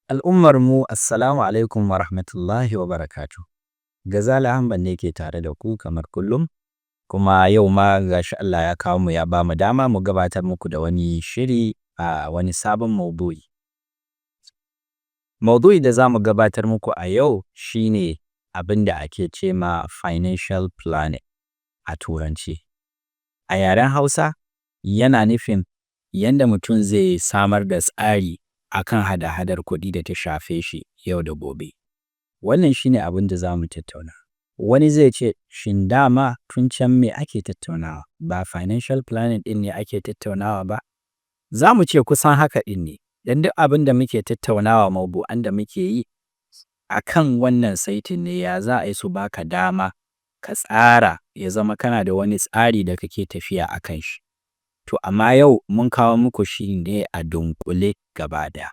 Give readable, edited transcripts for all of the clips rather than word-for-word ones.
Al'ummarmu, assalamu alaikum wa rahmatullahi wa barakatuhu. Gazali Ahmad ne ke tare da ku kamar kullum, kuma yau ma ga shi Allah ya kawo mu, ya ba mu dama mu gabatar muku da wani shiri a wani sabon maudu'i. Maudu'i da za mu gabatar muku a yau shi ne abin da ake ce ma financial planning a turance. A yaren Hausa yana nufin yanda mutum zai samar da tsari a kan hada-hadar kuɗi da ta shafe shi yau da gobe. Wannan shi ne abin da za mu tattauna. Wani zai ce, shin dama tun can me ake tattaunawa, ba financial planning ɗin ne ake tattaunawa ba? Za mu ce kusan haka ɗin ne, don duk abin da muke tattaunawa, maudu'an da muke yi a kan wannan saitin ne, ya za a yi su baka dama ka tsara, ya zama kana da wani tsari da kake tafiya a kan shi. To amma yau mun kawo muku shi ne a dunƙule gaba ɗaya.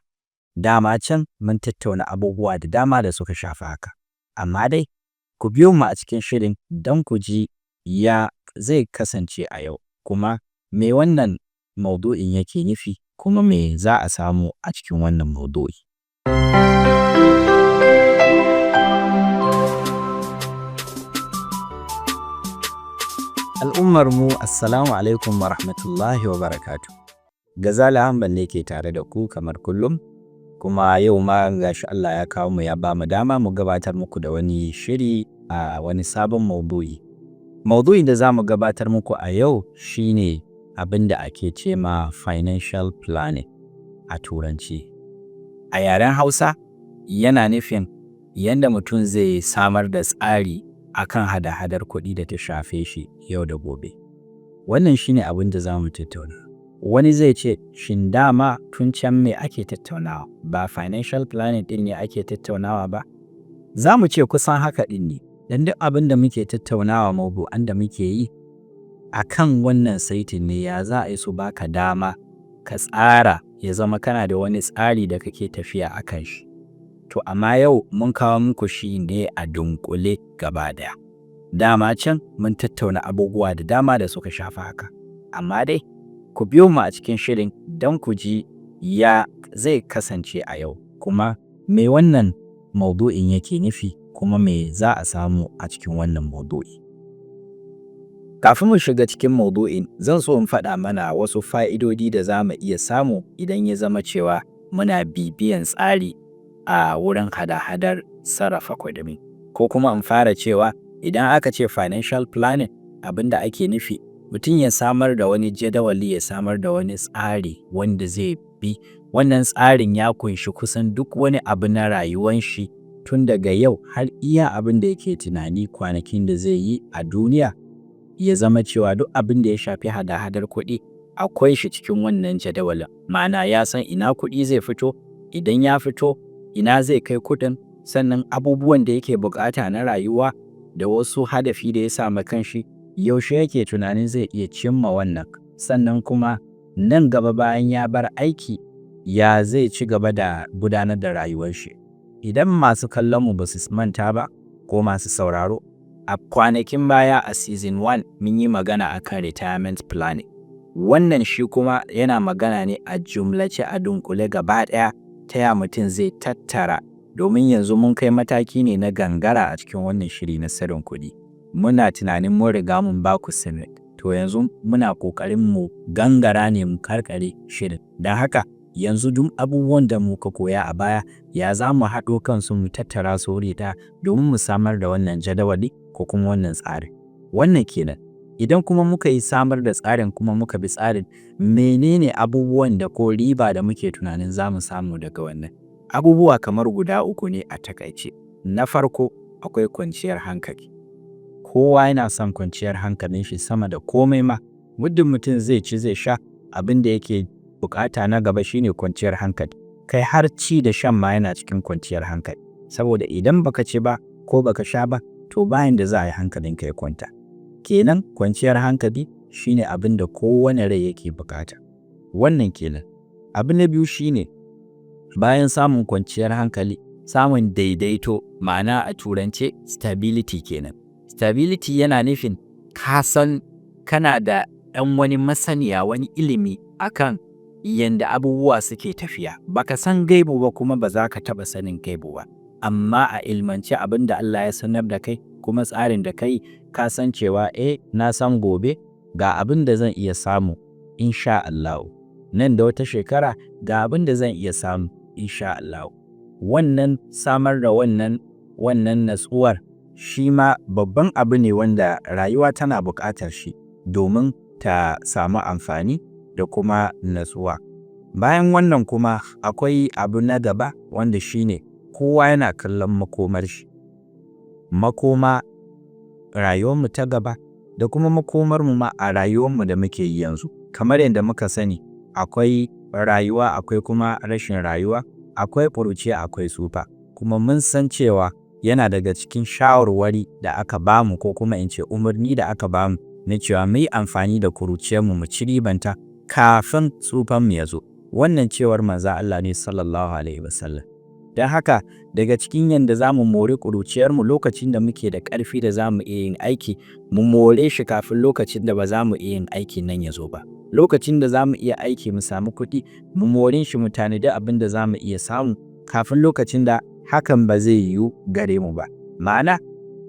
Dama can mun tattauna abubuwa da dama da suka shafi haka, amma dai ku biyo mu a cikin shirin don ku ji ya zai kasance a yau, kuma me wannan maudu'in yake nufi, kuma me za a samu a cikin wannan maudu'i. Al'ummarmu, assalamu alaikum wa rahmatullahi wa barakatuhu. Gazali Ahmad ne ke tare da ku kamar kullum, kuma yau ma ga shi Allah ya kawo mu, ya ba mu dama mu gabatar muku da wani shiri a wani sabon maudu'i. Maudu'in da za mu gabatar muku a yau shi ne abin da ake ce ma financial planning a turance. A yaren Hausa yana nufin yanda mutum zai samar da tsari a kan hada-hadar kuɗi da ta shafe shi yau da gobe. Wannan shi ne abin da za mu tattauna. Wani zai ce, shin dama tun can me ake tattaunawa, ba financial planning ɗin ne ake tattaunawa ba? Za mu ce kusan haka ɗin ne, don duk abin da muke tattaunawa, maudu'an da muke yi a kan wannan saitin ne, ya za a yi su baka dama ka tsara, ya zama kana da wani tsari da kake tafiya a kan shi. To amma yau mun kawo muku shi ne a dunƙule gaba ɗaya. Dama can mun tattauna abubuwa da dama da suka shafi haka, amma dai ku biyo mu a cikin shirin don ku ji ya zai kasance a yau, kuma me wannan maudu'in yake nufi, kuma me za a samu a cikin wannan maudu'i. Kafin mu shiga cikin maudu'in, zan so in faɗa mana wasu fa'idodi da za mu iya samu idan ya zama cewa muna bibiyan tsari a wurin hada-hadar sarrafa kuɗi. Ko kuma in fara cewa, idan aka ce financial planning, abin da ake nufi, mutum ya samar da wani jadawali, ya samar da wani tsari wanda zai bi. Wannan tsarin ya kunshi kusan duk wani abu na rayuwan shi tun daga yau har iya abin da yake tunani kwanakin da zai yi a duniya, ya zama cewa duk abin da ya shafi hada-hadar kuɗi akwai shi cikin wannan jadawalin. Ma'ana, ya san ina kuɗi zai fito, idan ya fito ina zai kai kuɗin, sannan abubuwan da yake buƙata na rayuwa da wasu hadafi da ya sa ma kanshi, yaushe yake tunanin zai iya cimma wannan, sannan kuma nan gaba bayan ya bar aiki, ya zai ci gaba da gudanar da rayuwar shi. Idan masu kallon mu ba su manta ba, ko masu sauraro, a kwanakin baya a season 1 mun yi magana akan retirement planning. Wannan shi kuma yana magana ne a jumlace, a dunkule gaba ɗaya, ta ya mutum zai tattara, domin yanzu mun kai mataki ne na gangara a cikin wannan shiri na Sirrin Kuɗi. Muna tunanin mun riga mun ba ku sirri, to yanzu muna ƙoƙarin mu gangara ne mu karkare shirin. Don haka yanzu duk abubuwan da muka koya a baya, ya za mu haɗo kansu, mu tattara su wuri ɗaya domin mu samar da wannan jadawali ko kuma wannan tsarin. Wannan kenan. Idan kuma muka yi samar da tsarin, kuma muka bi tsarin, menene abubuwan da ko riba da muke tunanin za mu samu daga wannan? Abubuwa kamar guda uku ne a takaice. Na farko, akwai kwanciyar hankali. Kowa yana son kwanciyar hankalin shi sama da komai ma. Muddin mutum zai ci, zai sha, abin da yake bukata na gaba shine kwanciyar hankali. Kai, har ci da shan ma yana cikin kwanciyar hankali. Saboda idan baka ci ba ko baka sha ba, to bayan da za a yi hankalinka ya kwanta. Kenan kwanciyar hankali shine abin da kowane rai yake bukata. Wannan kenan. Abu na biyu shine, bayan samun kwanciyar hankali, samun daidaito, ma'ana a turance stability kenan. Stability yana nufin ka san kana da ɗan wani masaniya, wani ilimi akan yanda abubuwa suke tafiya. Baka san gaibu ba, kuma ba za ka taɓa sanin gaibu ba. Amma a ilmance, abin da Allah ya sanar da kai kuma tsarin da kai, ka san cewa eh, na san gobe ga abin da zan iya samu insha Allahu. Nan da wata shekara ga abin da zan iya samu insha Allahu. Wannan samar da wannan natsuwar shi ma babban abu ne wanda rayuwa tana buƙatar shi domin ta samu amfani da kuma natsuwa. Bayan wannan kuma, akwai abu na gaba wanda shi ne kowa yana kallon makomar shi. Makoma rayuwarmu ta gaba da kuma makomarmu ma a rayuwarmu da muke yi yanzu. Kamar yadda muka sani, akwai rayuwa, akwai kuma rashin rayuwa, akwai ƙuruciya, akwai tsufa. Kuma mun san cewa yana daga cikin shawarwari da aka bamu, ko kuma in ce umarni da aka bamu, na cewa mu yi amfani da ƙuruciyarmu mu ci ribanta kafin tsufanmu ya zo. Wannan cewar Manzon Allah ne, sallallahu alaihi wasallam. Don haka, daga cikin yanda za mu mori ƙuruciyarmu, lokacin da muke da ƙarfi da za mu iya yin aiki, mu more shi kafin lokacin da ba za mu iya yin aikin nan ya zo ba. Lokacin da za mu iya aiki mu samu kuɗi, mu more shi, mu tanadi abin da za mu iya samu kafin lokacin da hakan ba zai yiwu gare mu ba. Ma'ana,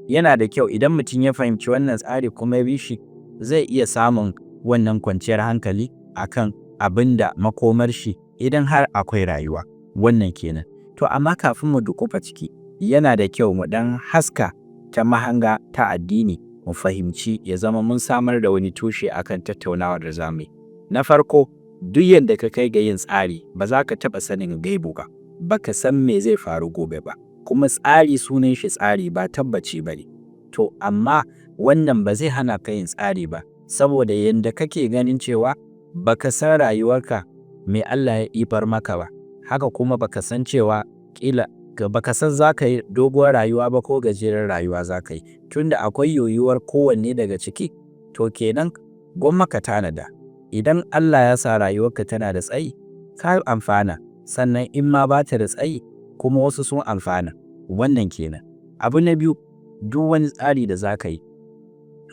yana da kyau idan mutum ya fahimci wannan tsari kuma ya bi shi, zai iya samun wannan kwanciyar hankali akan abin da makomar shi idan har akwai rayuwa. Wannan kenan. To amma kafin mu duƙufa ciki, yana da kyau mu ɗan haska ta mahanga ta addini, mu fahimci, ya zama mun samar da wani tushe akan tattaunawar da za mu yi. Na farko, duk yadda ka kai ga yin tsari, ba za ka taɓa sanin gaibu ba, baka san me zai faru gobe ba. Kuma tsari sunan shi tsari, ba tabbaci ba ne. To amma wannan ba zai hana ka yin tsari ba, saboda yanda kake ganin cewa baka san rayuwarka me Allah ya ɗibar maka ba, haka kuma baka san cewa ƙila baka san za ka yi doguwar rayuwa ba ko gajeren rayuwa za ka yi. Tunda akwai yiwuwar kowanne daga ciki, to kenan gwamma ka tanada. Idan Allah ya sa rayuwarka tana da tsayi, ka amfana, sannan in ma ba ta da tsayi kuma, wasu sun amfana. Wannan kenan. Abu na biyu, duk wani tsari da za ka yi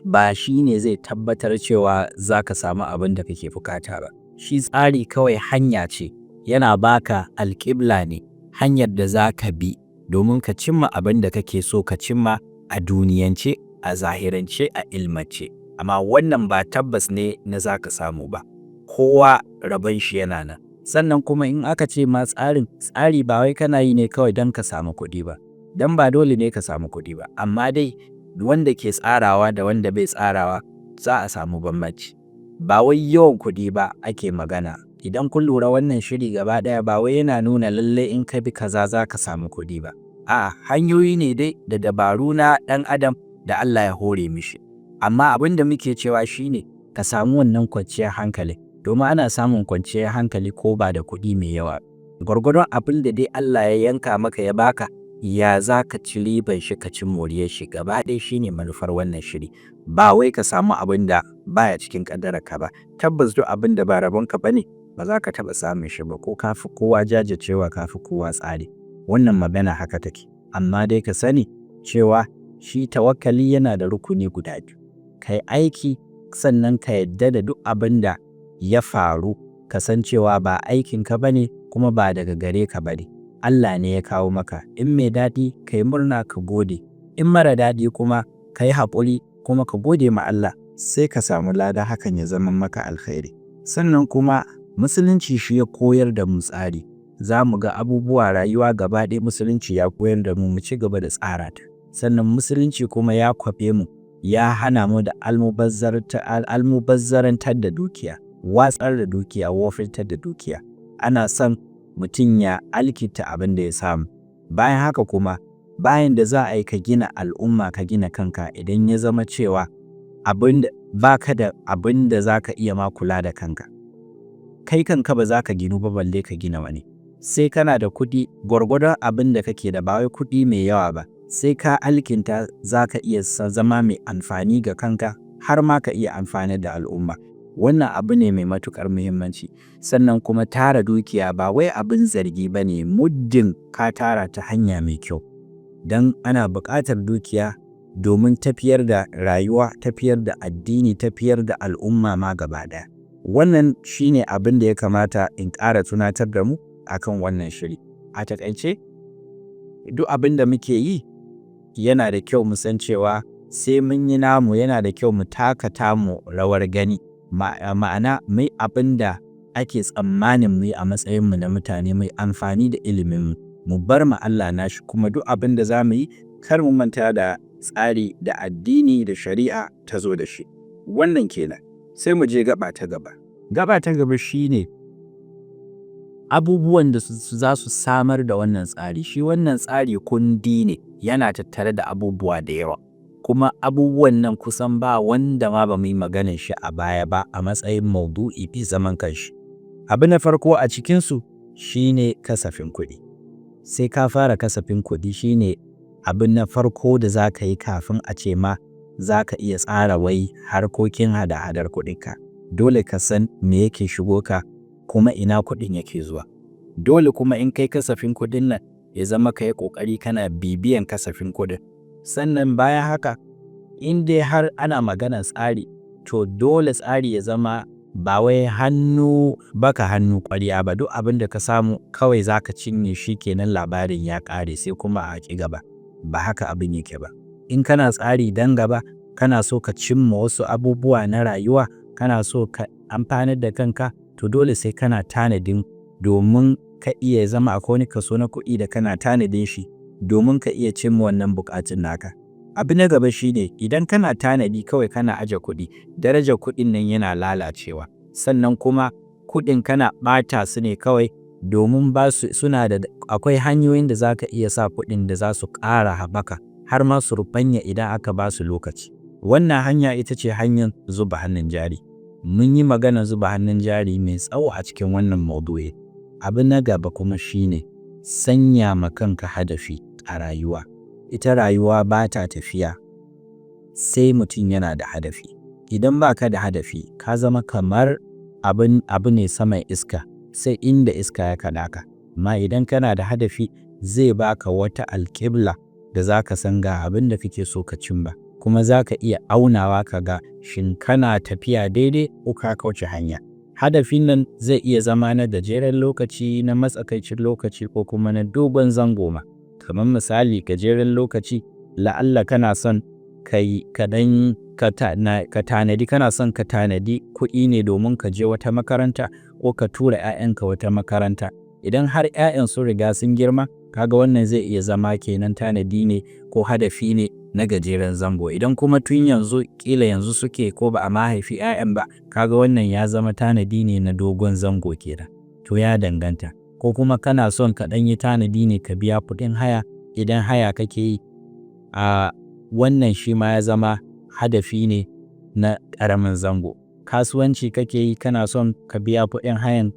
ba shi ne zai tabbatar cewa za ka samu abin da kake bukata ba. Shi tsari kawai hanya ce, yana baka alƙibla ne, hanyar da za ka bi domin ka cimma abin da kake so ka cimma a duniyance, a zahirance, a ilmance. Amma wannan ba tabbas ne na za ka samu ba. Kowa rabon shi yana nan. Sannan kuma in aka ce ma tsarin, tsari ba wai kana yi ne kawai don ka samu kuɗi ba, don ba dole ne ka samu kuɗi ba, amma dai wanda ke tsarawa da wanda bai tsarawa za a samu bambanci. Ba wai yawan kuɗi ba ake magana. Idan kun lura, wannan shiri gaba ɗaya ba wai yana nuna lallai in ka bi kaza za ka samu kuɗi ba. A'a, hanyoyi ne dai da dabaru na ɗan adam da Allah ya hore mishi. Amma abin da muke cewa shine ka samu wannan kwanciyar hankali, domin ana samun kwanciyar hankali ko ba da kuɗi mai yawa. Gwargwadon abin da dai Allah ya yanka maka ya baka, ya za ka ci riban shi, ka ci moriyar shi gaba ɗaya, shine manufar wannan shiri. Ba wai ka samu abin da baya cikin ƙaddararka ba. Tabbas, duk abin da ba rabonka ba ne, ba za ka taɓa samun shi ba ko ka fi kowa jajircewa, ka fi kowa tsari. Wannan magana haka take. Amma dai ka sani cewa shi tawakkali yana da rukuni guda biyu. Ka yi aiki, sannan ka yadda da duk abin da ya faru, ka san cewa ba aikinka ba ne kuma ba daga gare ka ba ne. Allah ne ya kawo maka. In mai daɗi, ka yi murna ka gode. In mara daɗi kuma, ka yi haƙuri kuma ka gode ma Allah, sai ka samu lada, hakan ya zama maka alkhairi. Sannan kuma Musulunci shi ya koyar da mu tsari. Za mu ga abubuwa rayuwa gaba ɗaya, Musulunci ya koyar da mu mu ci gaba da tsara ta. Sannan Musulunci kuma ya kwaɓe mu, ya hana mu da almubazzarantar da dukiya, watsar da dukiya, wofintar da dukiya. Ana son mutum ya alkinta abin da ya samu. Bayan haka kuma, bayan da za a yi ka gina al'umma, ka gina kanka, idan ya zama cewa abin da ba ka da abin da za ka iya ma kula da kanka. Kai kanka ba za ka ginu ba, balle ka gina wani. Sai kana da kuɗi, gwargwadon abin da kake da, ba wai kuɗi mai yawa ba. Sai ka alkinta za ka iya zama mai amfani ga kanka har ma ka iya amfanar da al'umma. Wannan abu ne mai matuƙar muhimmanci. Sannan kuma tara dukiya ba wai abin zargi ba ne, muddin ka tara ta hanya mai kyau. Don ana buƙatar dukiya domin tafiyar da rayuwa, tafiyar da addini, tafiyar da al'umma ma gaba ɗaya. Wannan shi ne abin da ya kamata in ƙara tunatar da mu akan wannan shiri. A taƙaice, duk abin da muke yi, yana da kyau mu san cewa sai mun yi namu. Yana da kyau mu taka tamu rawar gani, ma'ana mu yi abin da ake tsammanin mu yi a matsayinmu na mutane, mu yi amfani da iliminmu, mu bar ma Allah nashi. Kuma duk abin da za mu yi, kar mu manta da tsari da addini da shari'a ta zo da shi. Wannan kenan. Sai mu je gaba ta gaba. Gaba ta gaba shine abubuwan da za su samar da wannan tsari. Shi wannan tsari kundi ne, yana tattare da abubuwa da yawa, kuma abubuwan nan kusan ba wanda ma ba mu yi maganar shi a baya ba a matsayin maudu'i mai zaman kanshi. Abu na farko a cikinsu shine kasafin kuɗi. Sai ka fara kasafin kuɗi, shine abu na farko da za ka yi kafin a ce ma za ka iya tsara wai harkokin hada-hadar kuɗinka. Dole ka san me yake shigo ka, kuma ina kuɗin yake zuwa. Dole kuma in kai kasafin kuɗin nan, ya zama ka yi ƙoƙari kana bibiyan kasafin kuɗin. Sannan bayan haka, in dai har ana maganar tsari, to dole tsari ya zama ba wai hannu baka hannu ƙwarya ba, duk abin da ka samu kawai za ka cinye shi kenan, labarin ya ƙare, sai kuma a ci gaba. Ba haka abin yake ba. In kana tsari dan gaba, kana so ka cimma wasu abubuwa na rayuwa, kana so ka amfanar da kanka, to dole sai kana tanadin domin ka iya zama akwai wani kaso na kuɗi da kana tanadin shi domin ka iya cimma wannan buƙatun naka. Abu na gaba shine, idan kana tanadi kawai kana aje kuɗi, darajar kuɗin nan yana lalacewa. Sannan kuma kuɗin kana ɓata su ne kawai, domin ba su suna da akwai hanyoyin da za ka iya sa kuɗin da za su ƙara haɓaka har ma su ruɓanya idan aka ba su lokaci. Wannan hanya ita ce hanyar zuba hannun jari. Mun yi maganar zuba hannun jari mai tsawo a cikin wannan maudu'i. Abu na gaba kuma shine sanya ma kanka hadafi a rayuwa. Ita rayuwa ba ta tafiya sai mutum yana da hadafi. Idan ba ka da hadafi, ka zama kamar abin abu ne saman iska, sai inda iska ya kaɗa ka. Amma idan kana da hadafi, zai baka wata alƙibla da za ka san ga abin da kake so ka cimma, kuma za ka iya aunawa ka ga shin kana tafiya daidai ko ka kauce hanya. Hadafin nan zai iya zama na gajeren lokaci, na matsakaicin lokaci, ko kuma na dogon zango ma. Kamar misali, gajeren lokaci, la'alla kana son kai ka dan ka tanadi, kana son ka tanadi kuɗi ne domin ka je wata makaranta ko ka tura 'ya'yanka wata makaranta. Idan har 'ya'yan sun riga sun girma, kaga wannan zai iya zama kenan tanadi ne ko hadafi ne na gajeren zango. Idan kuma tun yanzu, ƙila yanzu suke ko ba a ma haifi 'ya'yan ba, kaga wannan ya zama tanadi ne na dogon zango kenan. To, ya danganta. Ko kuma kana son ka ɗan yi tanadi ne ka biya kuɗin haya idan haya kake yi, a wannan shi ma ya zama hadafi ne na ƙaramin zango. Kasuwanci kake yi, kana son ka biya kuɗin hayan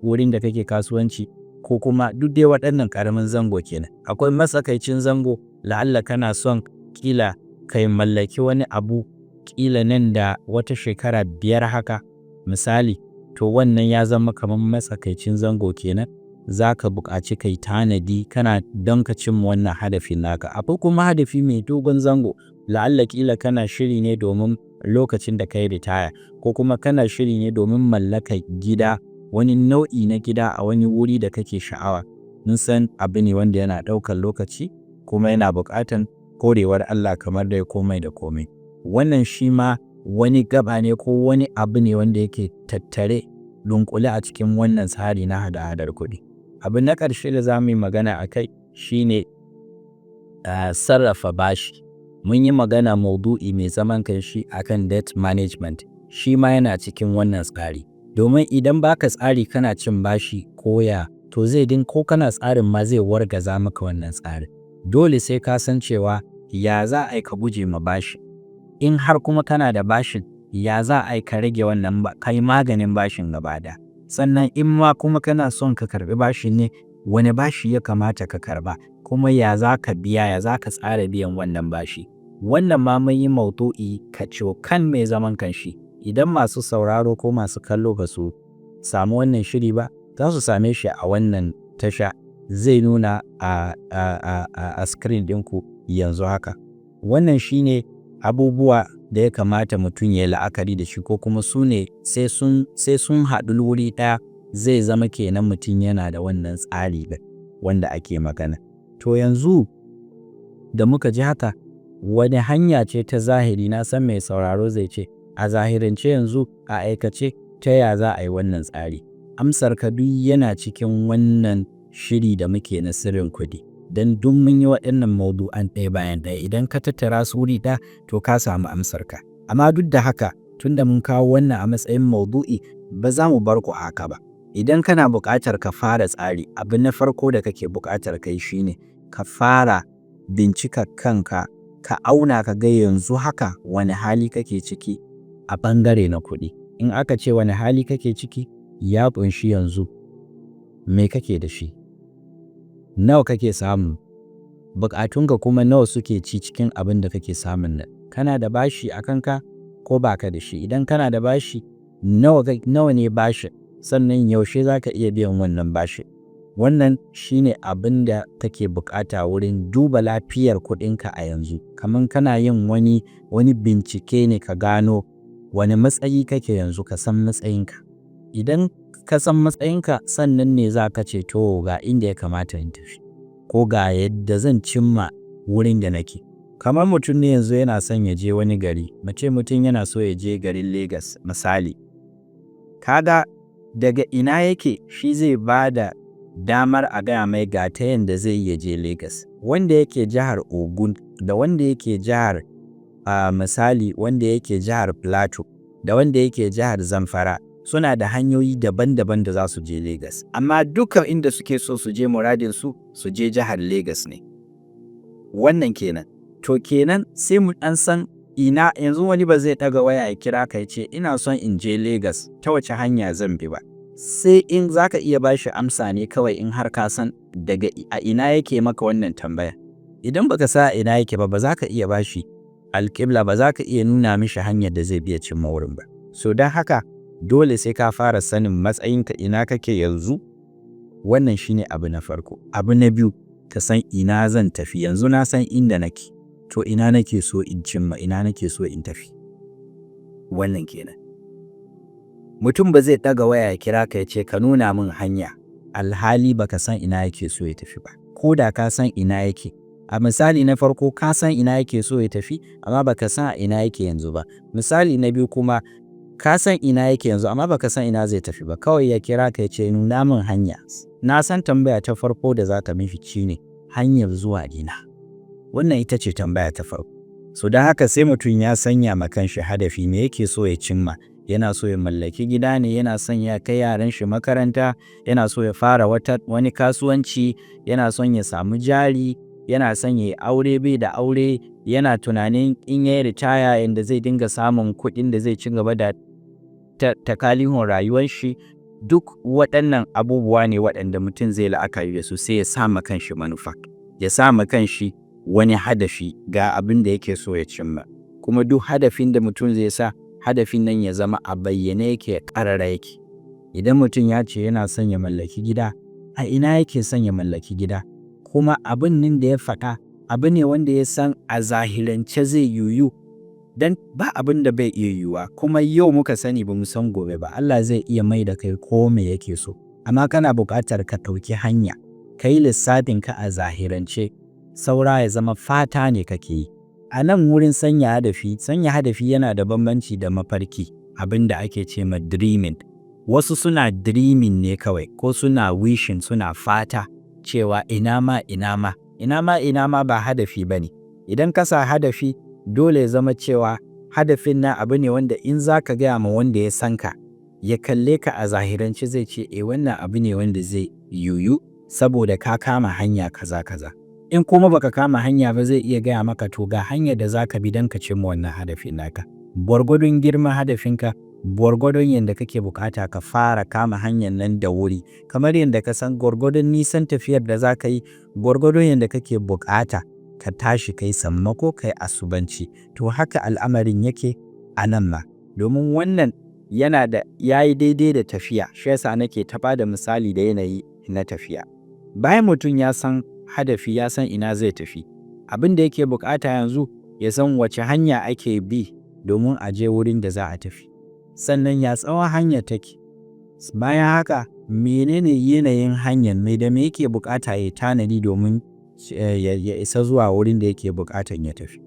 wurin da kake kasuwanci, ko kuma duk dai waɗannan ƙaramin zango kenan. Akwai matsakaicin zango, la'alla kana son ƙila kai mallaki wani abu ƙila nan da wata shekara 5 haka misali, to wannan ya zama kamar matsakaicin zango kenan, za ka buƙaci kai tanadi kana don ka cimma wannan hadafin naka. Akwai kuma hadafi mai dogon zango, la'alla ƙila kana shiri ne domin lokacin da ka yi ritaya, ko kuma kana shiri ne domin mallakar gida, wani nau'i na gida a wani wuri da kake sha'awa. Mun san abu ne wanda yana ɗaukar lokaci kuma yana buƙatan horewar Allah kamar dai komai da komai. Wannan shi ma wani gaba ne ko wani abu ne wanda yake tattare, dunƙule a cikin wannan tsari na hada-hadar kuɗi. Abu na ƙarshe da za mu yi magana a kai shine sarrafa bashi. Mun yi magana maudu'i mai zaman kanshi akan debt management, shi ma yana cikin wannan tsari. Domin idan baka tsari kana cin bashi koya, to zai din ko kana tsarin ma zai wargaza maka wannan tsarin. Dole sai ka san cewa ya za a yi ka guje ma bashi. In har kuma kana da bashin, ya za a yi ka rage wannan, ka yi maganin bashin gaba ɗaya. Sannan in ma kuma kana son ka karɓi bashin ne, wane bashi ya kamata ka karɓa, kuma ya za ka biya, ya za ka tsara biyan wannan bashi. Wannan ma mun yi maudu'i kacokan mai zaman kanshi. Idan masu sauraro ko masu kallo ba su samu wannan shiri ba, za su same shi a wannan tasha, zai nuna a screen ɗinku yanzu haka. Wannan shine abubuwa da ya kamata mutum ya yi la'akari da shi, ko kuma su ne sai sun haɗu wuri ɗaya zai zama kenan mutum yana da wannan tsari ɗin wanda ake magana. To, yanzu da muka ji haka, wani hanya ce ta zahiri? Na san mai sauraro zai ce, a zahirance yanzu, a aikace, ta ya za a yi wannan tsari? Amsar ka duk yana cikin wannan shiri da muke na Sirrin Kuɗi. Don duk mun yi waɗannan maudu'an ɗaya bayan ɗaya. Idan ka tattara su wuri ɗaya, to ka samu amsarka. Amma duk da haka, tunda mun kawo wannan a matsayin maudu'i, ba za mu bar ku haka ba. Idan kana buƙatar ka fara tsari, abu na farko da kake buƙatar kai shine ka fara bincika kanka, ka auna ka ga yanzu haka wani hali kake ciki a ɓangare na kuɗi. In aka ce wani hali kake ciki, ya ƙunshi yanzu me kake da shi, nawa kake samu, buƙatunka kuma nawa suke ci cikin abin da kake samun nan. Kana da bashi a kanka ko ba ka da shi? Idan kana da bashi, nawa ne bashin? Sannan yaushe za ka iya biyan wannan bashin? Wannan shine abin da kake buƙata wurin duba lafiyar kuɗinka a yanzu. Kaman kana yin wani bincike ne ka gano wani matsayi kake yanzu, ka san matsayinka. Idan ka san matsayinka, sannan ne za ka ce, to, ga inda ya kamata in tafi, ko ga yadda zan cimma wurin da nake. Kamar mutum ne yanzu yana son ya je wani gari, mu ce mutum yana so ya je garin Legas misali. Ka ga daga ina yake shi zai ba da damar a gaya mai ga ta yanda zai yi ya je Legas. Wanda yake jihar Ogun da wanda yake jihar, misali, wanda yake jihar Plateau da wanda yake jihar Zamfara suna da hanyoyi daban-daban da za su je Legas. Amma duka inda suke so su je, muradinsu su je jihar Legas ne. Wannan kenan. To, kenan sai mu ɗan san ina yanzu. Wani ba zai ɗaga waya ya kira ka ya ce, ina son in je Legas, ta wace hanya zan bi ba. Sai in za ka iya ba shi amsa ne kawai in har ka san daga a ina yake maka wannan tambaya. Idan baka san a ina yake ba, ba za ka iya ba shi alƙibla ba, za ka iya nuna mishi hanyar da zai bi ya cimma wurin ba. So don haka dole sai ka fara sanin matsayinka, ina kake yanzu. Wannan shine abu na farko. Abu na biyu, ka san ina zan tafi. Yanzu na san inda nake. To, ina nake so in cimma, ina nake so in tafi? Wannan kenan. Mutum ba zai ɗaga waya ya kira ka ya ce ka nuna min hanya, alhali baka san ina yake so ya tafi ba. Ko da ka san ina yake. A misali na farko, ka san ina yake so ya tafi, amma baka san a ina yake yanzu ba. Misali na biyu kuma, ka san ina yake yanzu amma baka san ina zai tafi ba. Kawai ya kira ka ya ce nuna min hanya. Na san tambaya ta farko da za ka mishi shine, hanyar zuwa ina? Wannan ita ce tambaya ta farko. So don haka sai mutum ya sanya ma kanshi hadafi, me yake so ya cimma. Yana so ya mallaki gida ne, yana son ya kai yaran shi makaranta, yana so ya fara wani kasuwanci, yana son ya samu jari, yana son ya yi aure bai da aure, yana tunanin in ya yi ritaya yanda zai dinga samun kuɗin da zai ci gaba da takalihun rayuwar shi. Duk waɗannan abubuwa ne waɗanda mutum zai la'akari da su, sai ya sa ma kanshi manufa. Ya sa ma kanshi wani hadafi, ga abin da yake so ya cimma. Kuma duk hadafin da mutum zai sa, hadafin nan ya zama a bayyane yake, ƙarara yake. Idan mutum ya ce yana son ya mallaki gida, a ina yake son ya mallaki gida? Kuma abin nan da ya faɗa abu ne wanda ya san a zahirance zai yiwu? Dan ba abin da bai iya yiwuwa, kuma yau muka sani, ba mu san gobe ba. Allah zai iya mai da kai ko me yake so. Amma kana buƙatar ka ɗauki hanya, ka yi lissafin ka a zahirance, saura ya zama fata ne kake yi. A nan wurin sanya hadafi, sanya hadafi yana da bambanci da mafarki, abin da ake ce ma dreaming. Wasu suna dreaming ne kawai, ko suna wishing, suna fata cewa ina ma, ina ma, ina ma, ina ma, ba hadafi ba ne. Idan ka sa hadafi, dole ya zama cewa hadafin nan abu ne wanda in za ka gaya ma wanda ya san ka, ya kalle ka a zahirance, zai ce eh, wannan abu ne wanda zai yiwu saboda ka kama hanya kaza kaza. In kuma baka kama hanya ba, zai iya gaya maka, to, ga hanyar da za ka bi don ka cimma wannan hadafin naka. Gwargwadon girman hadafinka, gwargwadon yadda kake bukata ka fara kama hanyar nan da wuri. Kamar yadda ka san gwargwadon nisan tafiyar da za ka yi, gwargwadon yadda kake bukata ka tashi kai sammako, kai asubanci. To, haka al'amarin yake a nan ma. Domin wannan yana da ya yi daidai da tafiya, shi yasa nake ta ba da misali da yanayi na tafiya. Bayan mutum ya san hadafi, ya san ina zai tafi, abin da yake bukata yanzu Ya san wace hanya ake bi domin a je wurin da za a tafi. Sannan ya tsawon hanyar take. Bayan haka, menene yanayin hanyar, me da me yake buƙata ya tanadi domin ya isa zuwa wurin da yake buƙatan ya tafi.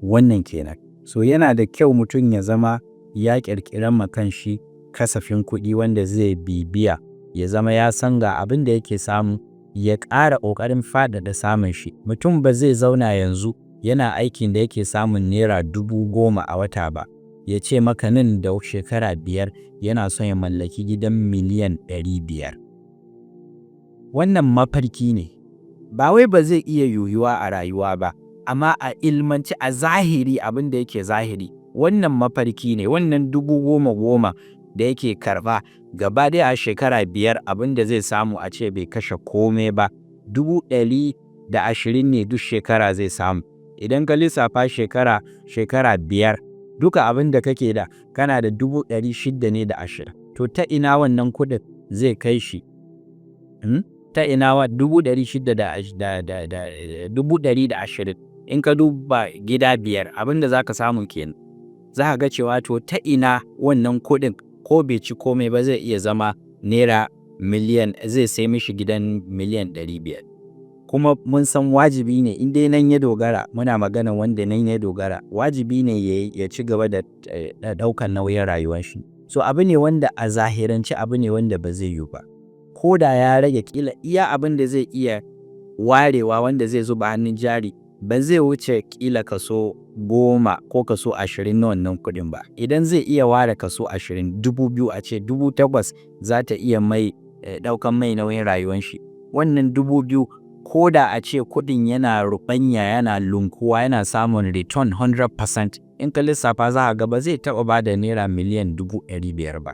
Wannan kenan. So yana da kyau mutum ya zama ya ƙirƙiran ma kanshi kasafin kuɗi wanda zai bibiya, ya zama ya san ga abin da yake samu, ya ƙara ƙoƙarin faɗaɗa samun shi. Mutum ba zai zauna yanzu yana aikin da yake samun ₦10,000 a wata ba, ya ce maka nan da shekara 5 yana son ya mallaki gidan miliyan 500. Wannan mafarki ne, ba wai ba zai iya yiwuwa a rayuwa ba, amma a ilmance, a zahiri, abin da yake zahiri, wannan mafarki ne. Wannan 10,000 goma da yake karɓa gaba ɗaya a shekara 5, abin da zai samu, a ce bai kashe kome ba, 120,000 ne duk shekara zai samu. Idan ka lissafa shekara 5, duka abin da kake da, kana da 620,000 ne. To ta ina wannan kuɗin zai kai shi? Ta ina wa 600 da 120,000, in ka duba gida biyar, abin da za ka samu kenan. Za ka ga cewa to ta ina wannan kuɗin, ko bai ci komai ba, zai iya zama naira miliyan, zai sai mishi gidan miliyan 500? Kuma mun san wajibi ne in dai nan ya dogara, muna magana wanda nan ya dogara, wajibi ne ya ci gaba da ɗaukan nauyin rayuwar shi. So abu ne wanda a zahirance abu ne wanda ba zai yiwu ba. Ko da ya rage, ƙila iya abin da zai iya warewa wanda zai zuba hannun jari ba zai wuce ƙila kaso 10 ko kaso 20 na wannan kuɗin ba. Idan zai iya ware kaso 20, 2,000, a ce 8,000 za ta iya mai ɗaukan mai nauyin rayuwan shi. Wannan 2,000, ko da a ce kuɗin yana ruɓanya, yana lunkuwa, yana samun return 100%, in ka lissafa za ka ga ba zai taɓa ba da naira miliyan 500,000 ba.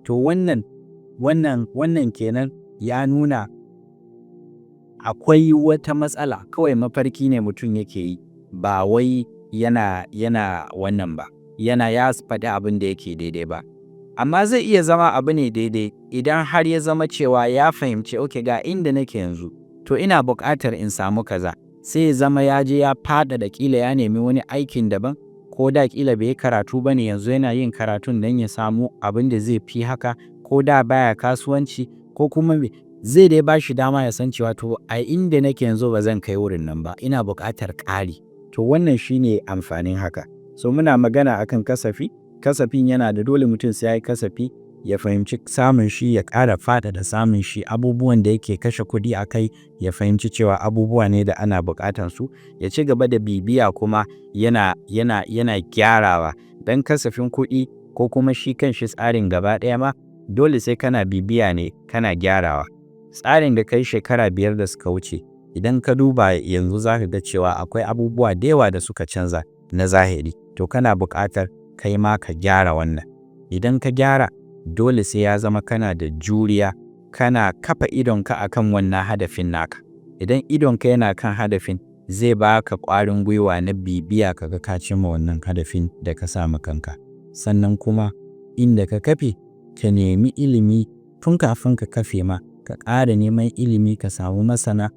To wannan kenan ya nuna akwai wata matsala. Kawai mafarki ne mutum yake yi, ba wai yana wannan ba, yana ya faɗi abin da yake daidai ba. Amma zai iya zama abu ne daidai idan har ya zama cewa ya fahimci, okay, ga inda nake yanzu, to ina buƙatar in samu kaza. Sai ya zama ya je ya faɗaɗa, ƙila ya nemi wani aikin daban, ko da ƙila bai yi karatu ba ne, yanzu yana yin karatun don ya samu abin da zai fi haka, ko da baya kasuwanci ko kuma me zai dai ba shi dama ya san cewa to a inda nake yanzu ba zan kai wurin nan ba, ina buƙatar ƙari. To wannan shine amfanin haka. So muna magana akan kasafi. Kasafin yana da dole mutum sai ya yi kasafi, ya fahimci samun shi, ya ƙara faɗaɗa samun shi, abubuwan da yake kashe kuɗi a kai ya fahimci cewa abubuwa ne da ana buƙatan su, ya ci gaba da bibiya kuma yana gyarawa. Don kasafin kuɗi ko kuma shi kan shi tsarin gaba ɗaya ma, dole sai kana bibiya ne kana gyarawa. Tsarin da kai shekara 5 da suka wuce, idan ka duba yanzu, za ka ga cewa akwai abubuwa da yawa da suka canza na zahiri. To kana buƙatar kai ma ka gyara wannan. Idan ka gyara, dole sai ya zama kana da juriya, kana kafa idonka akan wannan hadafin naka. Idan idonka yana kan hadafin, zai baka ƙwarin gwiwa na bibiya ka ga ka cimma wannan hadafin da ka sa ma kanka. Sannan kuma inda ka kafe, ka nemi ilimi tun kafin ka kafe ma, ka ƙara neman ilimi, ka samu masana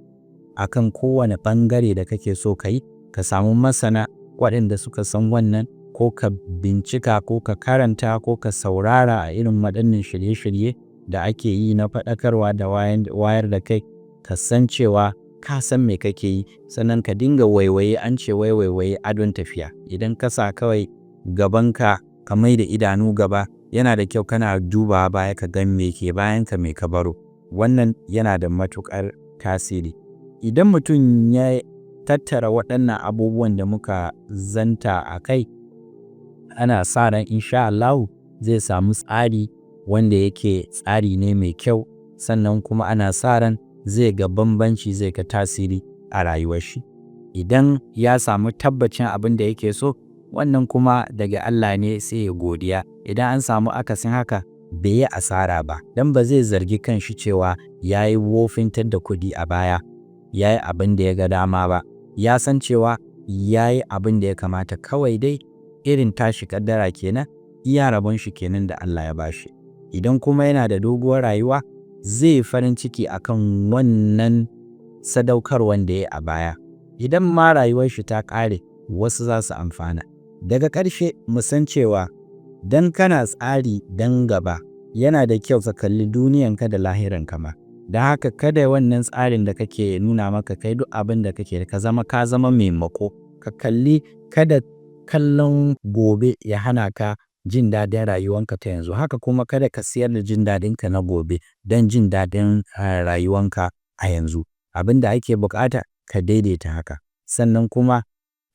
akan kowane ɓangare da kake so ka yi, ka samu masana waɗanda suka san wannan, ko ka bincika, ko ka karanta, ko ka saurara a irin waɗannan shirye-shirye da ake yi na faɗakarwa da wayar da kai, ka san cewa ka san me kake yi. Sannan ka dinga waiwaye. An ce wai waiwaye adon tafiya. Idan ka sa kawai gabanka, ka mai da idanu gaba, yana da kyau kana dubawa baya, ka gan me ke bayanka, me ka baro. Wannan yana da matuƙar tasiri. Idan mutum ya tattara waɗannan abubuwan da muka zanta a kai, ana sa ran insha Allahu zai samu tsari wanda yake tsari ne mai kyau. Sannan kuma ana sa ran zai ga bambanci, zai ga tasiri a rayuwar shi. Idan ya samu tabbacin abin da yake so, wannan kuma daga Allah ne, sai ya godiya. Idan an samu akasin haka, bai yi asara ba, don ba zai zargi kanshi cewa ya yi wofintar da kuɗi a baya, ya yi abin da ya ga dama ba. Ya san cewa ya yi abin da ya kamata, kawai dai irin tashi kaddara kenan, iya rabon shi kenan da Allah ya bashi. Idan kuma yana da doguwar rayuwa, zai yi farin ciki akan wannan sadaukarwan da ya yi a baya. Idan ma rayuwar shi ta ƙare, wasu za su amfana. Daga ƙarshe, mu san cewa dan kana tsari dan gaba, yana da kyau ka kalli duniyanka da lahiranka ma. Don haka, kada wannan tsarin da kake nuna maka kai duk abin da kake ka zama mai mako. Ka kalli, kada kallon gobe ya hana ka jin daɗin rayuwanka ta yanzu. Haka kuma kada ka siyar da jin daɗinka na gobe don jin daɗin rayuwanka a yanzu. Abin da ake buƙata, ka daidaita haka. Sannan kuma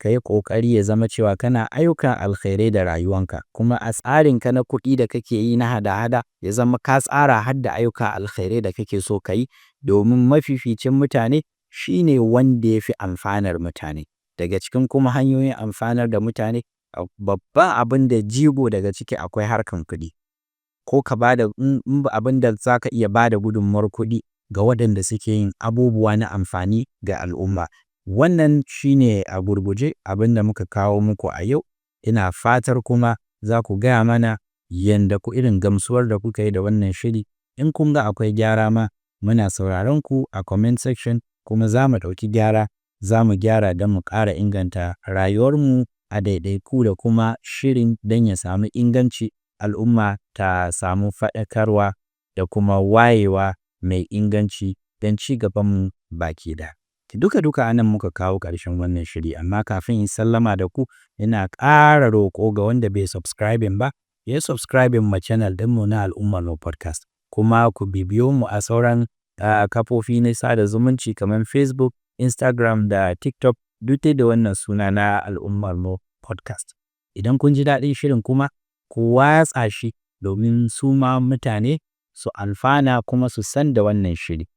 ka yi ƙoƙari ya zama cewa kana ayyukan alkhairai da rayuwanka, kuma a tsarinka na kuɗi da kake yi na hada-hada, ya zama ka tsara har da ayyukan alkhairai da kake so ka yi, domin mafificin mutane shine wanda ya fi amfanar mutane. Daga cikin kuma hanyoyin amfanar da mutane, babban abin da jigo daga ciki akwai harkan kuɗi, ko ka ba da abin da za ka iya ba da gudunmawar kuɗi ga waɗanda suke yin abubuwa na amfani ga al'umma. Wannan shine a gurguje abin da muka kawo muku a yau. Ina fatar kuma za ku gaya mana yanda ku irin gamsuwar da kuka yi da wannan shiri. In kun ga akwai gyara ma, muna sauraron ku a comment section, kuma za mu ɗauki gyara, za mu gyara don mu ƙara inganta rayuwarmu a ɗaiɗaiku da kuma shirin, don ya samu inganci, al'umma ta samu faɗakarwa da kuma wayewa mai inganci don ci gabanmu baki ɗaya. Duka duka anan muka kawo ƙarshen wannan shiri, amma kafin in sallama da ku, ina ƙara roƙo ga wanda bai subscribing ba, ya yi subscribing ma channel ɗinmu na Al'ummar Mu Podcast, kuma ku bibiyo mu a sauran kafofi na sada zumunci kamar Facebook, Instagram da TikTok, duk dai da wannan suna na Al'ummar Mu Podcast. Idan kun ji daɗin shirin kuma, ku watsa shi domin su ma mutane su amfana kuma su san da wannan shiri.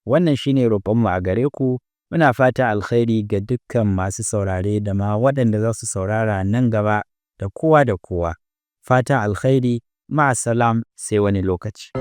Wannan shine roƙonmu a gare ku. Muna fata alkhairi ga dukkan masu saurare da ma waɗanda za su saurara nan gaba, da kowa da kowa. Fatan alkhairi, ma'asalam, sai wani lokaci.